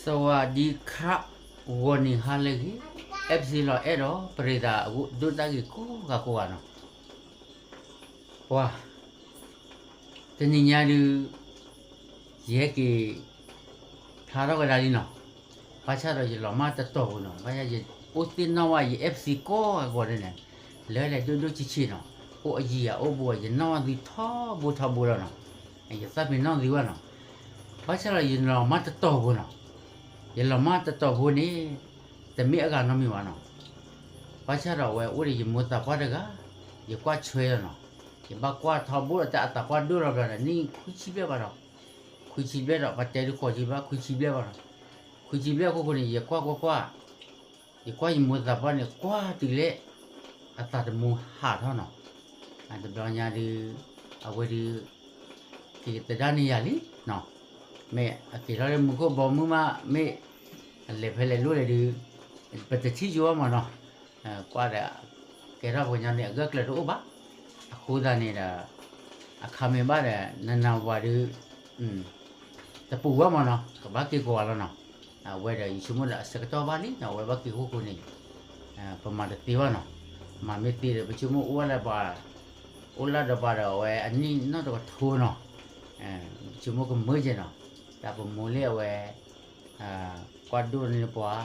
သဝးဒံခရး, ဂီၤနံၤဟါလၢအဂ့ၤ, အဲၣ်ပစံလီၤအဲၣ်ဒီး ပရ့သးအဒိၣ်တၢ်ဂ့ၤကိးဂၤကိးဂၤနီၤ, ပှၤ တနံၤညါဒုး ယဟဲက့ၤ ဖျါထီၣ်ကဒါလံနီၤ, ဘၣ်ဆၣ်ဒီးယလီၤမၢ်တတီၤဖိနီၤ, ဘၣ်ဆၣ်ယအိၣ်သ့ၣ်နီၣ်ဝဲယအဲၣ်ပစံ ကိးဂၤကိးဂၤန့ၣ်, လၢလဲၤဒိၣ်ဒိၣ်ဆံးဆံးနီၤ, အိၣ်အယံၤအအိၣ်ဘူး ယနီၣ်သုထီဘိထီဘိလီၤနီၤ, ယသးပ့ၤနီၣ်သုဘၣ်နီၤ, ဘၣ်ဆၣ်ဒီးယလီၤမၢ်တတီၤဖိနီၤ, ယလီၤမၢ်တတီၤဖိန့ၣ် တမ့ၢ်အဂၤနီတမံၤဘၣ်နီၤ, ဘၣ်ဆၣ်ဒီးအဝဲအိၣ်ဒီးယမိၢ်သးပှၢ်တဂၤ, ယကွၢ်ဆွဲလီၤနီၤ, ယဘၣ်ကွၢ်ထီဘိဒီးတၢ်အသးပှၢ်ဒိၣ်လီၤဘျီဒီး နံၣ်ခွံဆံဘျဲၣ်ဘၣ်ဒီး, ခွံဆံဘျဲၣ်ဒီး ပတဲဒုးဃီၤကံဘၣ် ခွံဆံဘျဲၣ်ဘၣ်နီၤ, ခွံဆံဘျဲၣ်အခိၣ်ဃိန့ၣ် ယကွၢ်ကွၢ်ကွၢ်, ယကွၢ်ယမိၢ်သးပှၢ်န့ၣ် ကွၢ်တုၤလၢ အသးတမူဟးထီၣ်နီၤ, တဘျီညါဒုး အဝဲဒုး က့ၤသဒၣ်န့ၢ်ယၤလံနီၤ, မ့ၢ်အက့ၤထီၣ်လၢမူခိၣ်ဘီမုၢ်မး မ့ၢ်အလဲၤဖဲလဲၣ်လိၣ်လဲၣ်ဒုး ပတထံၣ်ယိဘၣ်မးနီၤ, ကွၢ်ဒီး ကဲထီၣ်ပှၤကညီန့ၣ် အဂၢၢ်ကျၢၤတအိၣ်ဘၣ်, အဃိသတးန့ၣ်ဒီး အခါမ့ၢ်ဘၣ်ဒီး နနၤဝၤဒုး တပူၤဘၣ်မးနီၤ, ကဘၣ်က့ၤကိးဂၤလီၤနီၤ, အဝဲဒီးယဆိကမိၣ်ဒီးအဆၢကတီၢ်ဘၣ်လံနီၤ, အဝဲဘၣ်က့ၤဃိဃိန့ၣ် ပမၤတသ့ဘၣ်နီၤ, မၤမ့ၢ်သ့ဒီး ပဆိကမိၣ်အိၣ်ဝဲလၢပှၤ အိၣ်လၢဒီးပှၤဒီးအဝဲအနံၣ်နီၣ်တကထိနီၤ, ပဆိကမိၣ်ကမၢကဲနီၤ, တၢ်ပမိၢ်လၢအဝဲ ကွၢ်ဒိၣ်န့ၢ်ပှၤ,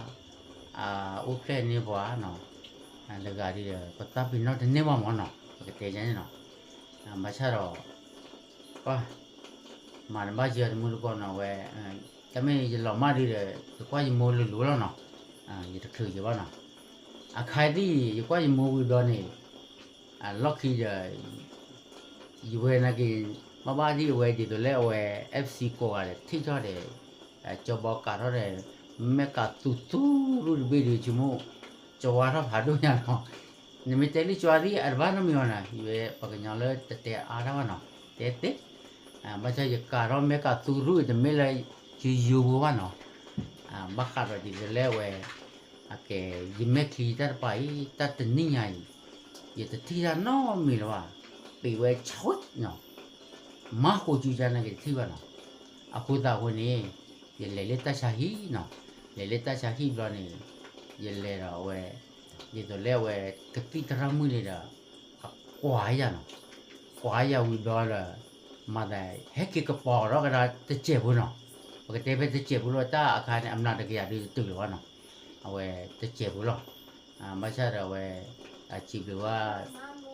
အိၣ်ဖျဲၣ်န့ၢ်ပှၤနီၤ, တဂၤဒ်ဒီး ပသးပ့ၤနီၣ်တန့ၢ်ဘၣ်မးနီၤ, ပကတဲယါန့ၣ်နီၤ, ဘၣ်ဆၣ်ဒီး ပှၤ မၤတဘၣ်ယၤတမူတကိးနီၤဝဲ, တမ့ၢ်ယလီၤမၢ်ဒုးဒီး ယကွၢ်ယမိၢ်လိၤလိၤလီၤနီၤ, ယတချုးယဘၣ်နီၤ, အခါသံၣ် ယကွၢ်ယမိၢ်ဝံၤဘျီန့ၣ် လီၢ်ခံဒီး ယဝဲနာ်က့ၤ ဘၣ်ဘၣ်ဒ်အဝဲဒ်သိးလၢအဝဲ အဲၣ်ပစံ ကိးဂၤဒီး ထံၣ်ထီၣ်ဒီး ကၠီဘီကးထီၣ်ဒီး မဲာ်ကးသူသူရူၢ်တဘ့ၣ်ဒုး ဆိကမိၣ် ကၠီဝါထီၣ်ဖးဒိၣ်ညါနီၤ, နမ့ၢ်တဲလံကၠီသံၣ် အတဘၣ်နီတမံၤဘၣ်နီၤ, ယဝဲပှၤကညီလၢတတဲအါတၢ်ဘၣ်နီၤ, တဲသ့ ဘၣ်ဆၣ်ယကးထီၣ်မဲာ်ကးသူရူၢ် တမ့ၢ်လၢယိယိဖိဘၣ်နီၤ, ဘၣ်ဃးဒီးဒ်သိးလၢအဝဲ အကဲ ယမဲာ်ချံတၢ်တပၤအံၤ တၢ်တနံၣ်ညါအံၤ ယတထံၣ်တၢ်နီတမံၤလၢၤဘၣ်, ပ့ၤဝဲဆှံနီၤ, မၤဃိးစုကါနာ်က့ၤတထံၣ်ဘၣ်နီၤ, အဃိသတးအဃိန့ၣ် ယလဲၤလၢတၢ်ဆါဟံၣ်နီၤ, လဲၤလၢတၢ်ဆါဟံၣ်ဘျီန့ၣ် ယလဲၤဒီးအဝဲ ဒ်သိးလၢအဝဲ ကသံၣ်သရၣ်မုၣ်န့ၣ်ဒီး အကွၢ်ယၤနီၤ, ကွၢ်ယၤဝံၤဘျီဒီး မၤသးဟဲက့ၤကပီၤထီၣ်ကဒါတစဲးဖိနီၤ, ပကတဲဖဲတစဲးဖိလီၤ တၢ်အခါန့ၣ် အမျးတကယၤဒုးတတုၤလၢၤဘၣ်နီၤ, အဝဲတစဲးဖိလီၤ, ဘၣ်ဆၣ်ဒီးအဝဲ အစံးဘျုးဘၣ်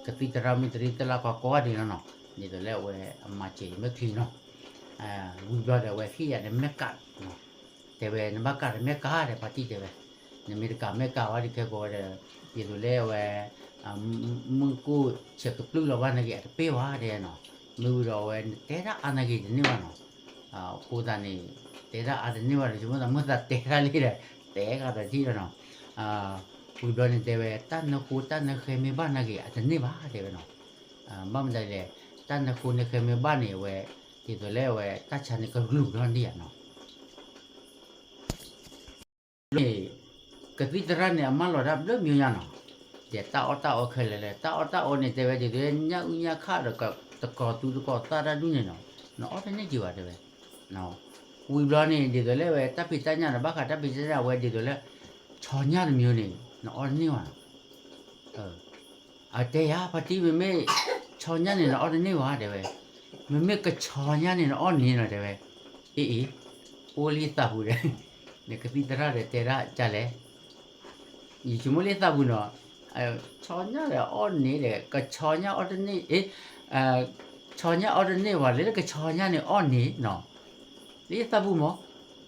ကသံၣ်သရၣ်မုၣ်တရံးတလၢ်ကီကိးဂၤဒဲးလီၤနီၤ, ဒ်သိးလၢအဝဲအမၤစဲးယမဲာ်ချံနီၤ, ဝံၤဘျီဒီးအဝဲဟ့ၣ်ယၤဒီးမဲာ်ကး တဲဝဲ နဘၣ်ကးဒီးမဲာ်ကးဒီး ဖါတံၢ်တဲဝဲ, နမ့ၢ်တကးမဲာ်ကးဘၣ်ဒ်ခဲကိးဝဲဒီး ဒ်သိးလၢအဝဲ မုၢ်ကိၢ်ဆဲးကပျုၢ်လီၤဘၣ်နာ်က့ၤ အတပ့ၢ်ဘၣ်တဲနီၤ, မ့ၢ်ဝံၤဒီးအဝဲ နတဲတၢ်အါနာ်က့ၤတန့ၢ်ဘၣ်နီၤ, အဃိသတးန့ၣ် တဲတၢ်အါတန့ၢ်ဘၣ်ဒီး ဆိကမိၣ်သးမုၢ်သးတဲတၢ်လံဒီး တဲဃာ်ဒီးထံၣ်လီၤနီၤ, ဝံၤဘျီန့ၣ်တဲဝဲ တၢ်နဃိတၢ်နဃဲမ့ၢ်ဘၣ်နာ်က့ၤ အတန့ၢ်ဘၣ်တဲဝဲနီၤ, ဘၣ်မနုၤလဲၣ်, တၢ်နဃိနဃဲမ့ၢ်ဘၣ်န့ၣ် အဝဲ ဒ်သိးလၢအဝဲ တၢ်ဆါန့ၣ်ကဂုာ်ထီၣ်ဒံးယၤနီၤ န့ၣ် ကသံၣ်သရၣ်န့ၣ် အမၢလီၤတၢ်ဘျၢမံၤညါနီၤ, ဒီးတၢ်အီၣ်တၢ်အီခဲလၢာ်လၢ တၢ်အီၣ်တၢ်အီန့ၣ် တဲဝဲဒ်သိးလၢညၣ်အုၣ်ညၣ်ခၣ်ဒီး တကီၤသူတကီၤသၣ်တၢ်ဒူၣ်န့ၣ်နီၤ, နအီၣ်တန့ၢ်က့ၤဘၣ်တဲဝဲ, ဝံၤဘျီန့ၣ် ဒ်သိးလၢအဝဲတၢ်ဖံးတၢ်ညၣ်ဒီး ဘၣ်ဃးတၢ်ဖံးတၢ်ညၣ်ဝဲဒ်သိးလၢ ဆီညၣ်တမံၤန့ၣ် နအီၣ်တန့ၢ်ဘၣ်နီၤ အတဲယၤ ဖါတံၢ် မ့မ့ၢ် ဆီညၣ်န့ၣ် နအီၣ်တန့ၢ်ဘၣ်တဲဝဲ, မ့မ့ၢ်ကဆီညၣ်န့ၣ် နအီၣ်န့ၢ်နီၤတဲဝဲ, အ့အ့ အိၣ်လံသးပူၤဒီး နကသံၣ်သရၣ်ဒီးတဲဒၣ်ကလဲၣ်, ယဆိကမိၣ်လံသးပူၤနီၤ, ဆီညၣ်ဒီးအီၣ်န့ၢ်ဒီး ကဆီညၣ်အီၣ်တန့ၢ်, ဆီညၣ်အီၣ်တန့ၢ်ဘၣ် လၢကဆီညၣ်န့ၣ်အီၣ်န့ၢ်နီၤ လၢသးပူၤမး,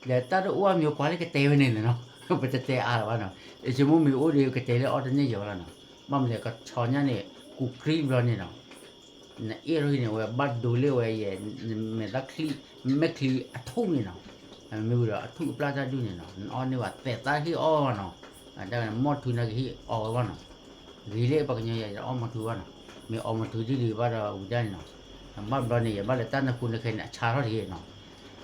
ဒီးတၢ်တအိၣ်အါမံၤကွၢ်လၢကတဲဝဲန့ၣ်လီၤနီၤ, ပတတဲအါလၢၤဘၣ်နီၤ, ယဆိကမိၣ်မ့ၢ်အိၣ်ဒီးကတဲလၢအီၣ်တန့ၢ်ယၤလီၤနီၤ, ဘၣ်မနုၤလဲၣ် ကဆီညၣ်န့ၣ် ကူးကြံဘျီန့ၣ်နီၤ, နအ့ၣ်ထီၣ်အံၤန့ၣ် အဝဲဘၣ်ဒိလၢအဝဲယဲ မဲာ်သၣ်ချံ မဲာ်ချံအထူၣ်န့ၣ်နီၤ, မ့ၢ်ဝံၤဒီးအထူၣ်အပျၢ်တၢ်ဒူၣ်န့ၣ်နီၤ နအီၣ်န့ၢ်ဘၣ်သဲးသၣ်ဟ့ၣ်အီၣ်ဘၣ်နီၤ, တၢ်ဝဲန့ၣ် မီၢ်ထူနကဟ့ၣ်အီၣ်ဝဲဘၣ်နီၤ ဂ့ၤလၢပှၤကညီယၤ ယအီၣ်မီၢ်ထူဘၣ်နီၤ, မ့ၢ်အီၣ်မီၢ်ထူဒ်ဒံးဘၣ်ဒီးဝံၤဒၣ်န့ၣ်နီၤ, ဘၣ်ဘျီန့ၣ် ယဘၣ်လၢတၢ်နဃိနဃဲန့ၣ် အဆါထီၣ်တဂ့ၤနီၤ,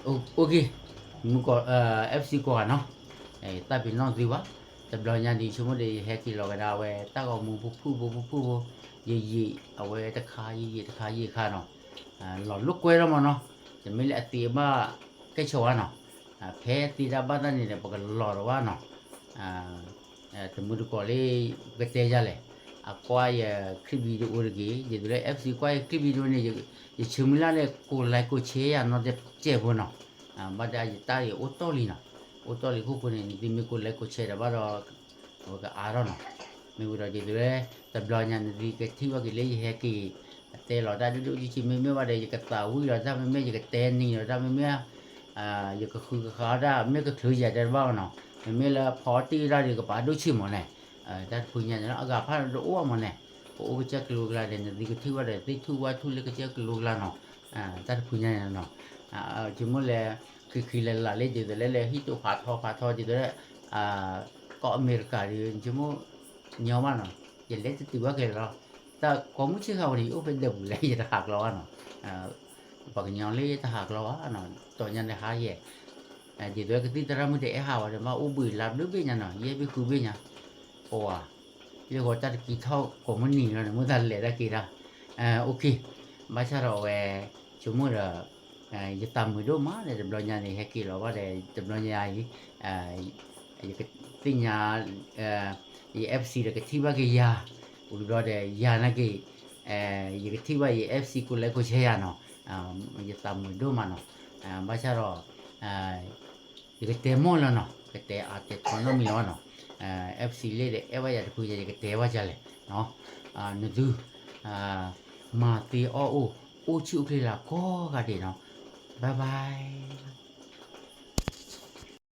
အိၣ်က့ၤ မုၢ်ကီး အဲၣ်ပစံကိးဂၤနီၤ, သးပ့ၤနီၣ်သုဘၣ်, တဘျီညါဒ်ဆိကမိၣ်ဒီး ယဟဲက့ၤလီၤကဒါဝဲ တၢ်ဂီၤမူဖုၣ်ဖိဖုၣ်ဖိ, ယယံာ်အဝဲတခါ ယယံာ်တခါ ယံာ်တခါနီၤ, လီၤလိာ်ကွဲထီၣ်မးနီၤ, တမ့ၢ်လၢအသံအဘၣ်ကဲဆိးဘၣ်နီၤ, ဖဲသ့တၢ်ဘၣ်တၢ်န့ၣ်ဒီး ပကလီၤဒီးဘၣ်နီၤ, တမုၢ်တကိးလၢ ပကတဲယၤလဲၣ်, အကွၢ်ယ clip video တဂ့ၤ, ဒ်သိးလၢ FC ကွၢ်ယ clip video န့ၣ် ယဆၢမုၢ်လၢ်လၢ ကိးlikeကိးshare ယၤနီတစဲးဖိနီၤ, ဘၣ်ဒီးယတၢ်အံၤအိၣ်တီၢ်လံနီၤ, အိၣ်တီၢ်လံအဃိန့ၣ် နသုမ့ၢ်ကိးlikeကိးshareဒီးဘၣ်ဒီး အဝဲကအါထီၣ်နီၤ, မ့ၢ်ဝံၤဒီးဒ်သိးလၢ တဘျီညါနသုကထံၣ်ဘၣ်က့ၤလၢယဟဲက့ၤ တဲလီၤတၢ်ဒိၣ်ဒိၣ်ဆံးဆံး မ့မ့ၢ်ဘၣ်ဒီး ယကသးဝံၣ်လီၤတၢ် မ့မ့ၢ်ယကတဲနံၤလီၤတၢ် မ့မ့ၢ် ယကဃုကဃါတၢ် မ့ၢ်ကချုးယၤတဲတဘၣ်အီၤနီၤ, မ့မ့ၢ်လၢဖီတံၢ်တၢ်ဒီး ကပာ်ဒိၣ်ဆံးမးန့ၣ်, တၢ်တဖုညါန့ၣ်လီၤ အဂၤဖးဒိၣ်အိၣ်မးန့ၣ်, ပအိၣ်ကစၢၢ်ကလိကျါဒီး နသုကထံၣ်ဘၣ်ဒီး သ့ၣ်ထူၣ်ဝၣ်ထူၣ်လၢကစၢၢ်ကလိကျါနီၤ, တၢ်တဖုညါန့ၣ်နီၤ, ဆိကမိၣ်လၢ ခံခံလၢ်လၢ်လၢ ဒ်သိးလၢ လၢဟံၣ်တိၢ်ဖးထီဖးထီ ဒ်သိးလၢ ကီၢ်အမဲရကၤဒီး ဆိကမိၣ် ညီဘၣ်နီၤ, ယလဲၤတတုၤဘၣ်က့ၤလီၤ, တၢ်ကိးမုၢ်ဆ့ၣ်ဃီဝဲန့ၣ် ယအိၣ်ဖဲဒၢးပူၤလဲၣ် ယတဟးကျီဘၣ်နီၤ, ပှၤကညီလၢယတဟးကျီဘၣ်နီၤ, တီညါန့ၣ်ဟါယဲၢ်, ဒ်သိးကသံၣ်သရၣ်မုၣ်တအဲၣ်ဟးဝဲဒီး ဘၣ်အိၣ်ဘှံးလါဘျုးဘ့ၣ်ညါနီၤ, ယဲၢ်ဘ့ၣ်ဃုဘ့ၣ်ညါ, ပဝဲ လၢဃီတၢ်တကံထီၣ်ကိးမုၢ်နံၤလီၤန့ၣ် မ့ၢ်တၢ်လဲၤတၢ်က့ၤတၢ်, အိၣ်ခ့, ဘၣ်ဆၣ်ဒီးအဝဲ ဆိကမိၣ်ဒီး ယသးမုာ်ဒိၣ်မးဒီး တဘျီညါန့ၣ် ဟဲက့ၤလီၤဘၣ်ဒီး တဘျီညါအံၤ ယကသ့ၣ်ညါ ယ FC ဒီးကထံၣ်ဘၣ်က့ၤယၤ, ဝံၤဘျီဒီးယၤနာ်က့ၤ ယကထံၣ်ဘၣ်ယ FC ကိးlikeကိးshareယၤနီၤ, ယသးမုာ်ဒိၣ်မးနီၤ, ဘၣ်ဆၣ်ဒီး ယကတဲမီၢ်လီၤနီၤ, ကတဲအါတဲထီနီတမံၤလီၤနီၤ, FC လၢဒီးအဲၣ်ဘၣ်ယၤတဖုညါ ယကတဲဘၣ်ယၤလဲၣ်, နသု မၤသ့အီၣ်အိၣ် အိၣ်ဆူၣ်အိၣ်ချ့လၢကိးဂၤဒဲးနီၤ, bye bye.